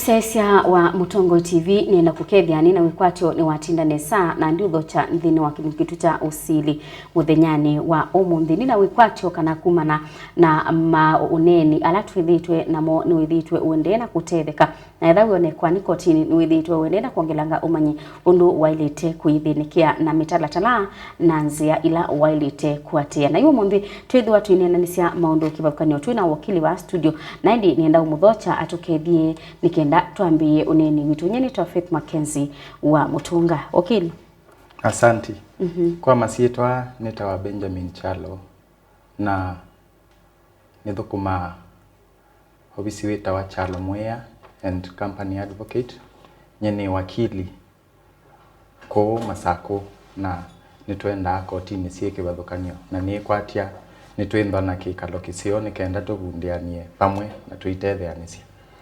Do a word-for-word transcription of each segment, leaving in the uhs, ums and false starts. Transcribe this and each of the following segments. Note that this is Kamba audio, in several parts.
Mũsyaĩĩsya wa Mũtongoi T V, nĩenda kũkethya nĩ na wĩkwatyo nĩwatinda nesa na ndiũthokya nthĩnĩ wa kĩlungu kĩtu kya ũsili mũthenyanĩ wa ũmũnthĩ. Nĩ na wĩkwatyo kana kumana na maũneeni ala twĩthĩĩtwe namo nĩwĩthĩĩtwe ũendee na kũtetheka. Na ethĩwa wĩonekwa nĩ kotinĩ, nĩwĩthĩĩtwe ũendee na kwongelanga ũmanyi ũndũ waĩlĩte kũyĩthĩnĩkĩa na mĩtalatala na nzĩa ila waĩlĩte kũatĩĩa. Na yu ũmũnthĩ twĩthĩwa twĩneenanĩsya maũndũ kĩvathũkany'o twĩ na wakili wa studio, na ĩndĩ nĩenda ũmũthokya atũkethye nĩ kenda twambĩĩe ũneeni witũ. Nyie nĩtawa Faith Mackenzie wa Mũtũnga. Wakili? Asanti. Mhm. Kwa masyĩtwa nĩtawa Benjamin Kyalo, na nĩthũkũmaa ovisi wĩtawa Kyalo Mwĩa and Company Advocate. Nyie nĩ wakili kũũ Masakũ, na nĩtũendaa kotinĩ syĩ kĩvathũkany'o, na nĩkwatya nĩtwĩnthwa na kĩkalo kĩseo nĩ kenda tũvundĩanĩe vamwe na tũitetheanĩsya.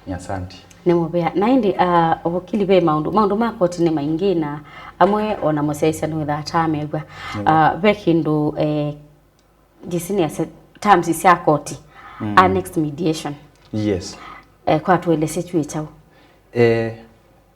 Nĩ asanti. Nĩ mũvea. Na ĩndĩ, ah, wakili, ve maũndũ, maũndũ ma koti nĩ maingĩ, na amwe ona mũsyaĩĩsya nĩwĩthaa atamew'a. Mm. Ah, ve kĩndũ, eh, Ndĩsĩ nĩasya terms sya koti, mm, annexed mediation. Yes. Eh, kwa tũelesye kyũ kyaũ? Eh,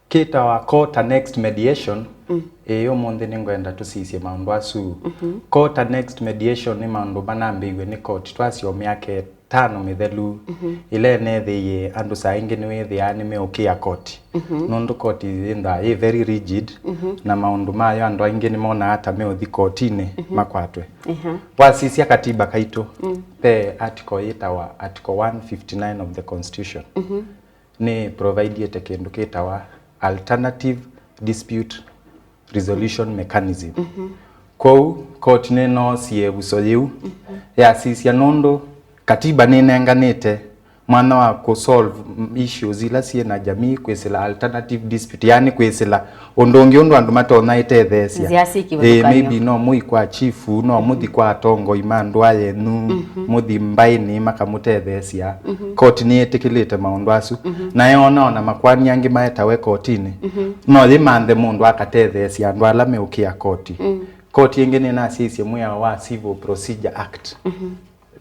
kĩtawa court annexed mediation, mm, eh, ũmũnthĩ nĩngwenda tũsisye maũndũ asu. Mhm. Court annexed mediation nĩ maũndũ manambĩĩw'e nĩ koti twasyo myaka ĩtano mĩthelu, mhm, ĩla ĩneethĩie andũ saa ingĩ nĩwĩthĩaa nĩmeũkĩa koti. Mhm. Nũndũ koti yĩthaa yĩ very rigid, mhm, na maũndũ mayo andũ aingĩ nĩmonaa ta meũthi kotinĩ, mhm, makwatwe. Ehe. Wasisya katiba kaitũ, mm, ve article yĩtawa Article one fifty-nine of the Constitution. Mhm. Nĩ providiĩte kĩndũ kĩtawa alternative dispute resolution mechanism. Mhm. Kwoou, koti nĩnoosie ĩvuso yĩu, mhm, yasisya nũndũ katiba nĩnenganĩte mwanya wa kũ solve, mm, issues ila syĩ na jamii, kwĩsĩla alternative dispute, yaani kwĩsĩla ũndũ ũngĩ ũndũ andũ matonya ĩtetheesya. Nzĩa syĩ kĩvathũkany'o. Ĩĩ, maybe no mũi kwa chifu, no mũthi kwa atongoi ma ndũa yenyu, mhm, mũthi mbaĩnĩ makamũtetheesya. Mhm. Koti nĩyĩtĩkĩlĩte maũndũ asu. Mhm. Na yoona ona makwani angĩ maetawe kotinĩ, mhm, no yĩmanthe mũndũ akatetheesya andũ ala meũkĩa koti. Mm. Koti ĩngĩ nĩnasyaisye mwĩao wa Civil Procedure Act. Mhm.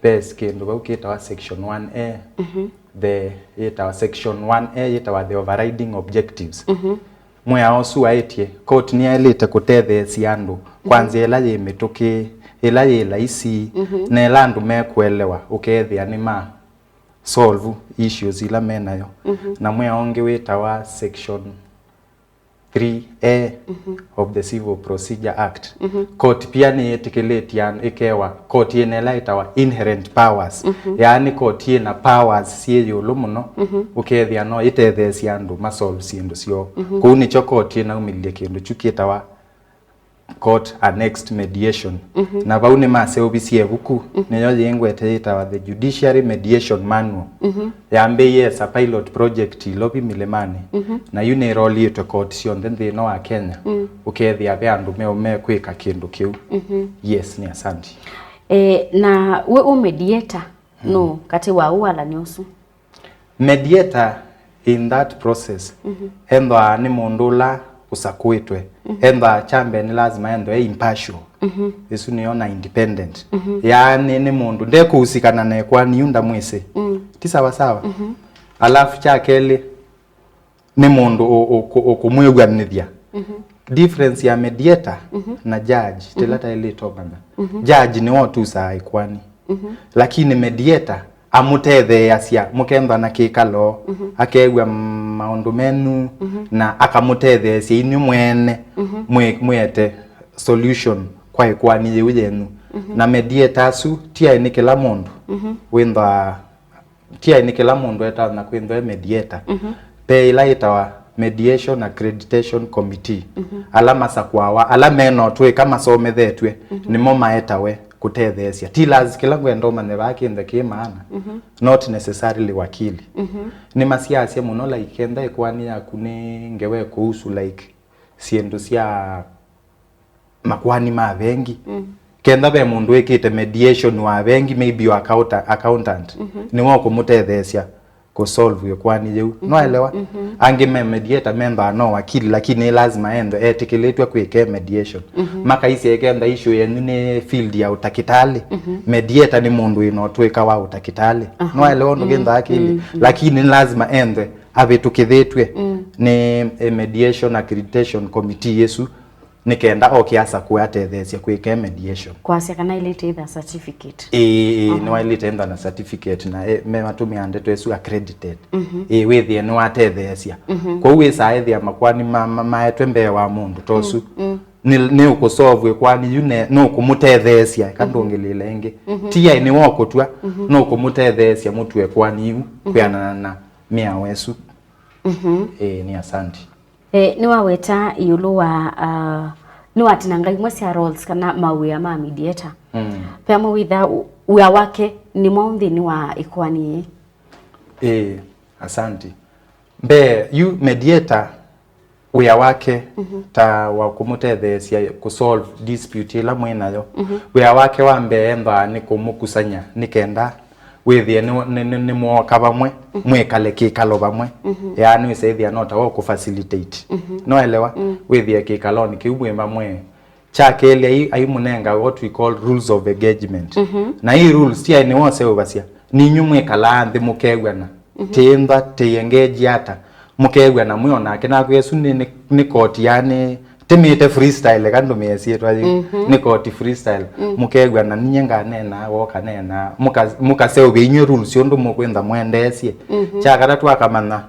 Ve kĩndũ vau kĩtawa section one A, mhm, the, yĩtawa section one A, yĩtawa the overriding objectives. Mhm. Mwĩao ũsu waĩtye, koti nĩyaĩlĩte kũtetheesya andũ kwa, mhm, nzĩa ĩla yĩ mĩtũkĩ, ĩla yĩ laisi, mhm, na ĩla andũ mekũelewa, ũkeethĩa nĩma solve issues ila menayo. Mhm. Na mwĩao ũngĩ wĩtawa section three A, mhm, of the Civil Procedure Act. Mhm. Koti pia nĩyĩtĩkĩlĩtye an-, ĩkewa koti yĩna ĩla ĩtawa inherent powers. Mhm. Yaani koti yĩna powers syĩ ĩũlũ mũno, mhm, ũkethĩa no ĩtetheesye andũ ma solve syĩndũ syoo. Mhm. Kũu nĩkyo koti yĩnaumĩlilye kĩndũ kyu kĩtawa court annexed mediation. Mhm. Na vau nĩmaseũvisye ĩvuku, mhm, nĩyo yĩ ngwete yĩtawa The Judiciary Mediation Manual. Mhm. Yambĩĩie as a pilot project Ilovi Milimani. Mhm. Na yu nĩrolĩtwe koti syonthe nthĩnĩ wa Kenya. Mm. Ũkethĩa ve andũ meũ mekwĩka kĩndũ kĩu. Mhm. Yes, nĩ asanti. Eh, na we ũ mediator, mm, nũ katĩ wa ũalanĩ ũsu? Mediator in that process, mhm, ethĩwa nĩ mũndũ ũla ũsakũĩtwe, mhm, ethĩwa kya mbee nĩ lazima ethĩwe e impartial. Mhm. Ĩsu nĩyo na independent. Mhm. Yaani nĩ mũndũ ndekũusikana na ĩkoani yu ndamwĩsĩ. Mm. Ti sawa sawa? Mhm. Alafu kya kelĩ, nĩ mũndũ ũ-, ũkũ-, ũkũmwĩw'anĩthya. Mhm. Difference ya mediator, mhm, na judge, tĩla, mhm, taĩlĩte ũmanya. Mhm. Judge nĩwe ũtusaa ĩkoani. Mhm. Lakini mediator amũtetheeasya, mũkethwa na kĩkalo, mhm, akew'a maũndũ menyu, mhm, na akamũtetheesya inyw'ĩ mwene, mhm, mwĩ-, mwĩete solution kwa ĩkoani yĩu yenyu. Mhm. Na mediator asu ti aĩ nĩ kĩla mũndũ, mhm, wĩthwa ti aĩ nĩ kĩla mũndũ etonya kwĩthwa e mediator. Mhm. Ve ĩla yĩtawa Mediation Accreditation Committee, mhm, ala masakũawa, ala mena ũtũĩka masomethetw'e, mhm, nĩmo maetawe kũtetheesya. Ti lazima kĩla ngwenda ũmanye vaa kĩnthe kĩ maana, mhm, not necessarily wakili. Mhm. Nĩmasiasya mũno, like, kenda ĩkoani yaku nĩ ngewa ĩkũhusu, like, syĩndũ sya makoani ma vengi. Mm. Kenda ve mũndũ wĩkĩte mediation wa vengi, maybe o accounta-, accountant, mhm, nĩwe ũkũmũtetheesya kũ solve ĩkoani yĩu. Mhm. Nwaelewa? Mhm. Angĩ me mediator methĩawa no wakili, lakini nĩ lazima ethwe etĩkĩlĩtw'e kwĩka mediation. Mhm. Makaisye kenda issue yenyu nĩ field ya ũtakĩtalĩ. Mhm. Mediator nĩ mũndũ wĩna ũtũĩka wa ũtakĩtalĩ. Aha. Nwaelewa ũndũ, mm, kĩnthaa kĩlĩ? Mm, mm. Lakini nĩ lazima ethwe avĩtũkĩthĩtw'e Mm. nĩ, eh, mediation accreditation committee ĩsu, nĩ kenda oke asakũe atetheesya kwĩka mediation. Kwasya kana ilĩte either certificate. Ĩĩ, ĩĩ, Aha. nĩwaĩlĩte enda na certificate na, eh, me matũmĩa ndeto ĩsu accredited. Mhm. Ĩĩ, wĩthĩe nĩwatetheesya. Mhm. Kwoou wĩsaa ethĩa makwani ma, ma, maetwe mbee wa mũndũ ta ũsu. Mm, mm. Nĩ, nĩ ũkũsolve ĩkwani yu ne, nĩ ũkũmũtetheesya, eka Mhm. ndũngĩlĩle ĩngĩ. Mhm. Ti aĩ nĩwe ũkũtw'a, Mhm. nĩ ũkũmũtetheesya mũtw'e ĩkwani yu Mhm. kwĩanana na mĩao ĩsu. Mhm. Ĩĩ, nĩ asante. Eh, nĩwaweta ĩũlũ wa, ah, nĩwatinanga imwe sya roles kana mawĩa ma mediator. Mm. Ve amwe wĩtha wĩa wake nĩ mwaũ nthĩnĩ wa ĩkoani yĩĩ? Ĩĩ, asante. Mbee, yu mediator wĩa wake Mhm. ta wa kũmũtetheesya kũsolve dispute ĩla mwĩ nayo. Mhm. Wĩa wake wa mbee ethĩawa nĩ kũmũkusany'a nĩ kenda wĩthĩe nĩ, nĩ, nĩ, nĩmwoka vamwe, Mhm. mwĩkale kĩkalo vamwe. Mhm. Yaani wĩsethĩa no ta wa kũfacilitate. Mhm. Noelewa? Mm. Wĩthĩe kĩkalonĩ kĩu mwĩ vamwe. Kya kelĩ, ai-, aimũnenga what we call rules of engagement. Mhm. Na ii rules ti aĩ nĩwe ũseũvasya. Ninyu mwĩkalaa nthĩ mũkew'ana. Mhm. Tĩĩnthwa, tĩengage ata? Mũkew'ana mwĩ o nake. Nakwĩa ĩsu nĩ, nĩ, nĩ koti, yaani, tĩmĩte freestyle, eka ndũmĩe syĩtwa yĩu. Mhm. Nĩ koti freestyle. Mm. Mũkew'ana, ninyie nganena, woka nena. Mũka-, mũkaseũvya inyw'ĩ rules ũndũ mũkwĩntha mwendeesye. Mhm. Kya katatũ akamanya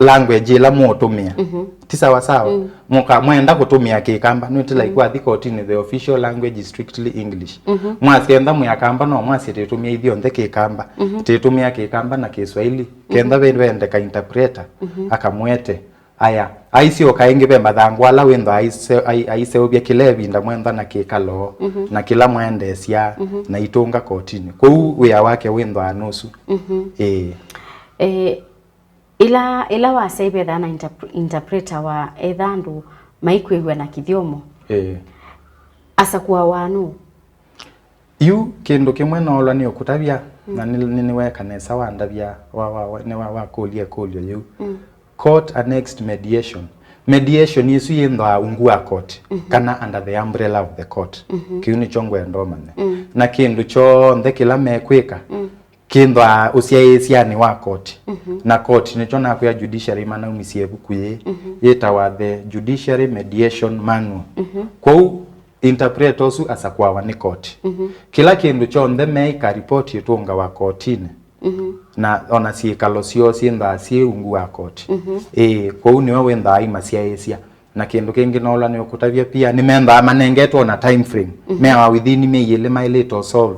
language ĩla mũũtũmĩa. Mhm. Ti sawa sawa? Mm. Mũka-, mwenda kũtũmĩa Kĩkamba, nĩ ti like Mm. wathi kotinĩ, the official language is strictly English. Mhm. Mwasya enda mwĩ Akamba, no mwasye tĩtũmĩa ithyonthe Kĩkamba. Mhm. Tĩtũmĩa Kĩkamba na Kĩswahili. Mhm. Kenda ve-, vendeka interpreter, Mhm. akamwete. Aya, aisyoka ĩngĩ ve mathangũ ala wĩnthwa aise-, ai-, aiseũvya kĩla ĩvinda mwentha na kĩkalo, Mhm. na kĩla mwaendeesya, Mhm. na itũnga kotinĩ. Kwoou wĩa wake wĩnthwa nũsu. Mhm. Ĩĩ. Eh, Ĩla, ĩla wasya ĩvethaa na interpre-, interpreter wa etha andũ maikwĩw'a na kĩthyomo, Ĩĩ. Asakũawa nũũ? Yu kĩndũ kĩmwe noolwa nĩ ũkũtavya, Mm. na nĩ, nĩ, nĩweka nesa wandavya, wa, wa, wa, nĩ wa, wakũlya ĩkũlyo yĩu. Mm. Court annexed mediation. Mediation ĩsu yĩnthwaa ungu wa court, Mhm. kana under the umbrella of the court. Mhm. Kĩu nĩkyo ngwenda ũmanye. Mm. Na kĩndũ kyonthe kĩla mekwĩka, Mm. kĩnthwaa ũsyaĩĩsyanĩ wa koti. Mhm. Na koti nĩkyo nakwĩa judiciary manaumisye ĩvuku yĩĩ, Mhm. yĩtawa The Judiciary Mediation Manual. Mhm. Kwoou, interpreter ũsu asakũawa nĩ koti. Mhm. Kĩla kĩndũ kyonthe meĩka ripoti ĩtũngawa kotinĩ. Mhm. Na ona syĩkalo syoo syĩnthaa syĩ ungu wa koti. Mhm. Ĩĩ, kwoou nĩwe wĩnthaa aimasyaĩĩsya. Na kĩndũ kĩngĩ nola nĩ ũkũtavya pia, nĩmenthaa manengetwe ona time frame. Mhm. Meawa within myei ĩlĩ maĩlĩte ũsolve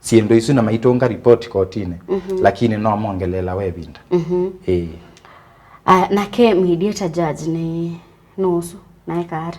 syĩndũ isu na maitũnga report kotinĩ, Mhm. lakini no mongeleela we ĩvinda. Mhm. Ĩĩ. Ah, nake mediator judge nĩ nũũ ũsu? Na ekaa ata?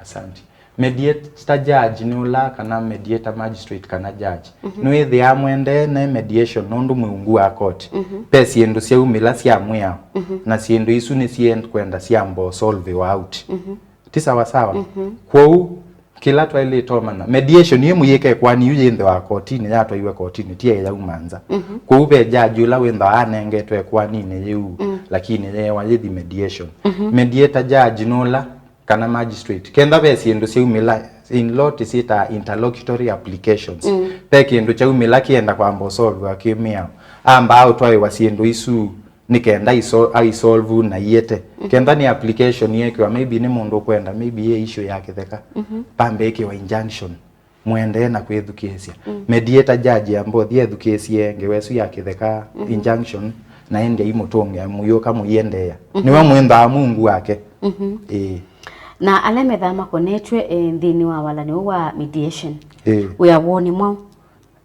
Asante. Mediator judge nĩ ũla kana mediator magistrate kana judge. Mhm. Nĩwĩthĩaa mwendee ne mediation nũndũ mwĩ ungu wa court. Mhm. Ve syĩndũ syaumĩla sya mwĩao, Mhm. na syĩndũ isu nĩsikwenda syamba ũsolviwa out. Mhm. Ti sawa sawa? Mhm. Kwoou, kĩla twaĩlĩte ũmanya, mediation ĩ mũyĩke ĩkoani yu yĩnthĩwa kotinĩ, yatwaiwe kotinĩ, ti yauma nza. Mhm. Kwoou ve jaji ũla wĩnthaa anengetwe ĩkoaninĩ yĩu, Mm. lakini yeewa yĩthi mediation. Mhm. Mediator judge nũla, kana magistrate. Kenda ve syĩndũ syaumĩla, in law tĩsyĩtaa interlocutory applications. Mm. Ve kĩndũ kyaumĩla kĩenda kwamba ũsolviwa kĩ mĩao. Ambaa ũtwaĩwa syĩndũ isu nĩ kenda iso-, aisolve na iete. Mhm. Kenda nĩ application yekĩwa, maybe nĩ mũndũ ũkwenda, maybe yĩ issue ya kĩtheka, Mhm. pambe ĩkĩwa injunction, mũendee na kwĩthukĩĩsya. Mm. Mediator judge amba ũthi ethukĩĩsye ngewa ĩsu ya kĩtheka, Mhm. injunction, na ĩndĩ aimũtũngĩa mũyũka mũiendeea. Mhm. Nĩwe mwĩnthaa mwĩ ungu wake. Mhm. Ĩĩ. Na ala methaa makonetw'e, eh, nthĩnĩ wa walany'o ũũ wa mediation, Ĩĩ. wĩa woo nĩ mwaũ?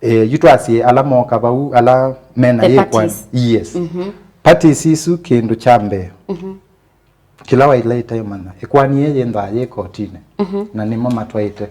Eh, yu twasye ala moka vau, ala mena The yĩkwani. Parties. Yes. Mhm. Parties isu kĩndũ kya mbee. Mhm. Kĩla waĩlĩte ũmanya, ĩkwani ĩĩ yĩnthaa yĩ kotinĩ. Mhm. Na nĩmo matwaĩte.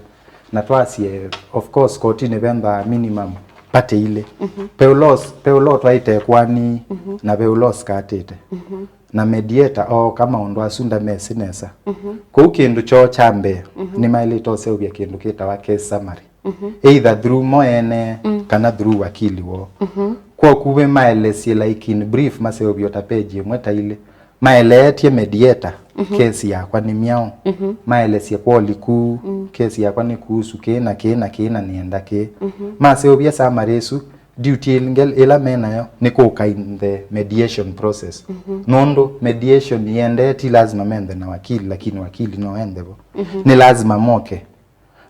Na twasye, of course, kotinĩ venthaa minimum party ilĩ. Mhm. Ve ũla ũs-, ve ũla ũtwaĩte ĩkwani, Mhm. na ve ũla ũsikatĩte. Mhm. Na mediator ooka maũndũ asu ndamesĩ nesa. Mhm. Kũu kĩndũ kyoo kya mbee, Mhm. nĩmaĩlĩte ũseũvya kĩndũ kĩtawa case summary. Mhm. Either through mo ene, Mm. kana through wakili woo. Mhm. Kwoou ve maelesye, like, in brief, maseũvye o ta page ĩmwe ta ilĩ. Maeleetye mediator, Mhm. kesi yakwa nĩ myaũ. Mhm. Maelesye kwa ũliku, Mm. kesi yakwa nĩ kuhusu kĩĩ na kĩĩ na kĩĩ na nĩenda kĩĩ. Mhm. Maseũvya summary ĩsu, Duty ĩngĩ ĩla me nayo nĩ kũka in the mediation process. Nũndũ mediation yendee, ti lazima menthe na wakili, lakini wakili no enthe vo. Nĩ lazima moke.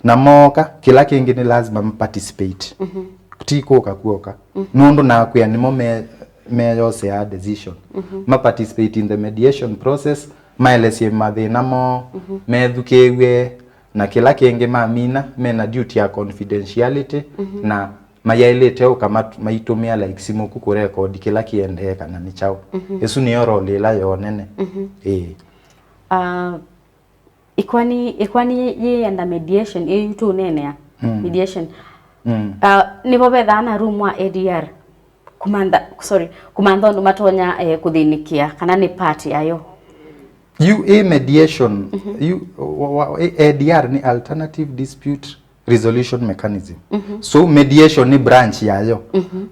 Na mooka, kĩla kĩngĩ nĩ lazima ma participate. Ti kũka kuoka. Nũndũ nakwĩa nĩmo me, meyoseaa decision. Ma participate in the mediation process, maelesye mathĩna moo, methukĩĩw'e, na kĩla kĩngĩ mamina, mena duty ya confidentiality, na mayaĩlĩte ũka mat-, maitũmĩa, like, simũ ku kũrekodi kĩla kĩendee kana nĩ kyaũ. Ĩsu nĩyo role ĩla yoo nene. Ĩĩ. Ah, ĩkoani, ĩkoani yĩ, yĩ under mediation, ĩyu tũũneenea, mediation. Ah, nĩvo vethaa na room wa A D R. Kũmantha, sorry, kũmantha ũndũ matonya, eh, kũthĩnĩkĩa, kana nĩ part yayo. Yu ĩ mediation, yu, wa, wa, ĩ A D R nĩ alternative dispute resolution mechanism. So mediation nĩ branch yayo.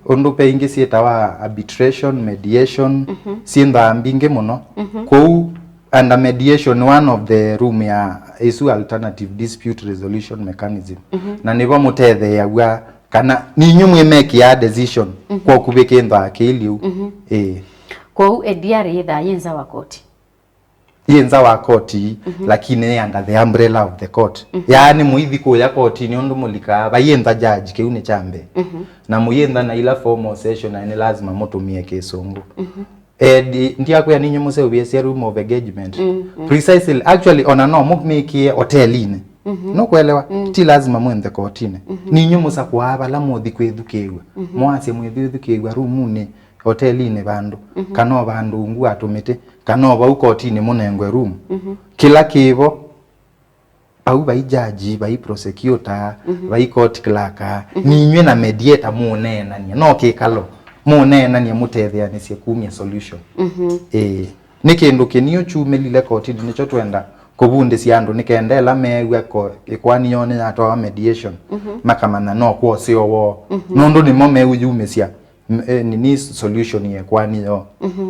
Ũndũ ve ingĩ syĩtawa arbitration, mediation, syĩnthaa mbingĩ mũno. Kwoou under mediation nĩ one of the room ya ĩsu alternative dispute resolution mechanism. Na nĩvo mũtetheeaw'a kana ninyu mwĩmekĩaa decision kwa ũkuvĩ kĩnthaa kĩilyĩ ũu. Ĩĩ. Kwoou A D R yĩthaa yĩ nza wa koti? Yĩ nza wa koti, lakini yĩ under the umbrella of the court. Yaani mũithi kũya kotinĩ ũndũ mũlikaa, vayĩntha judge, kĩu nĩ kya mbee. Na mũyĩntha na ila formal session, na nĩ lazima mũtũmĩe kĩsũngũ. Edi, ndiakwĩa ninyu mũseũvĩsye room of engagement. Precisely, actually, ona no mũmĩkĩe hotelinĩ. Nũkũelewa? Ti lazima mwĩnthe kotinĩ. Ninyu mũsakũaa vala mũthi kwĩthukĩĩw'a. Mwasye mwĩthi ũthukĩĩw'a rumunĩ, hotelinĩ vandũ, kana o vandũ ungu wa tũmĩtĩ, kana o vau kotinĩ mũnengwe room. Kĩla kĩvo, au vai judge, vai prosecutor, vai court clerk, ninyw'ĩ na mediator mũneenanie. No kĩkalo, mũneenanie mũtetheanĩsye kumya solution. Ĩĩ. Nĩ kĩndũ kĩniũ kyumĩlile kotinĩ, nĩkyo twenda kũvundĩsya andũ, nĩ kenda ĩla meew'a ko-, ĩkoani yoo nĩyatwawa mediation, makamanya no kwoseo woo. Nũndũ nĩmo meũyumĩsya. M-, eh, nini solution ya ĩkoani yoo.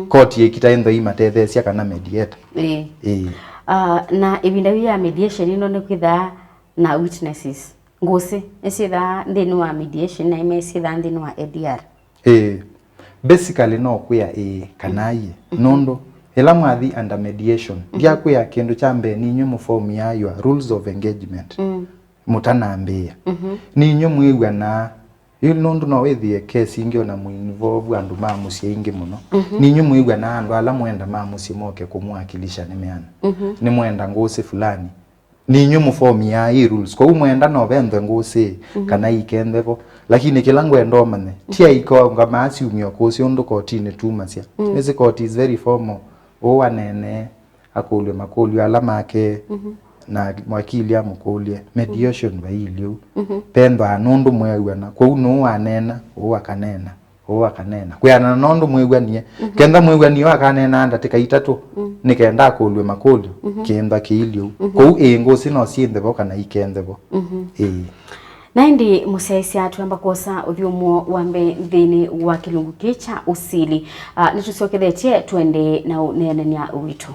Koti ĩkita ĩntho imatetheesya kana mediator. Ĩĩ. Ĩĩ. Ah, na ĩvinda yĩu ya mediation ĩno nĩkwĩthaa na witnesses. Ngũsĩ nĩsyĩthaa nthĩnĩ wa mediation na imwe syĩthaa nthĩnĩ wa A D R. Ĩĩ. Basically no kwĩa ĩĩ kana aiĩ. Nũndũ ĩla mwathi under mediation, ndiakwĩa kĩndũ kya mbee ninyw'ĩ mũform ya your rules of engagement. Mũtanambĩĩa. Ninyw'ĩ mwĩw'anaa. Yu nũndũ no wĩthĩe case ingĩ ona mũinvolve andũ ma mũsyĩ aingĩ mũno. Ninyw'ĩ mwĩw'anaa andũ ala mwenda ma mũsyĩ moke kũmũwakilisha nĩ meana. Nĩmwenda ngũsĩ fulani. Ninyw'ĩ mũformiaa ii rules. Kwoou mwenda no venthwe ngũsĩ kana ikenthe vo. Lakini kĩla ngwenda ũmanye, ti aika ũngamaa syumio kũsĩ ũndũ kotinĩ tumasya. Nĩsĩ court is very formal. Ũũ aneenee, akũlw'e makũlyo ala make, na wakili amũkũlye. Mediation vailyĩ ũu. Venthwaa nũndũ mweew'ana. Kwoou nũũ waneena, ũũ akaneena, ũũ akaneena. Kwĩanana na ũndũ mwĩw'anie. Kenda mwĩw'anie ũũ akaneena ndatĩka itatũ, nĩ kenda akũlw'e makũlyo, kĩntha kĩilyĩ ũu. Kwoou ĩĩ ngũsĩ no syĩnthe vo kana ikenthe vo. Ĩĩ. Na ĩndĩ mũsyaĩĩsya twamba kwosa ũthyũmũo wa mbee nthĩnĩ wa kĩlungu kĩĩ kya ũsili. Ah, nĩtũsyokethetye tũendee na ũneenany'a witũ.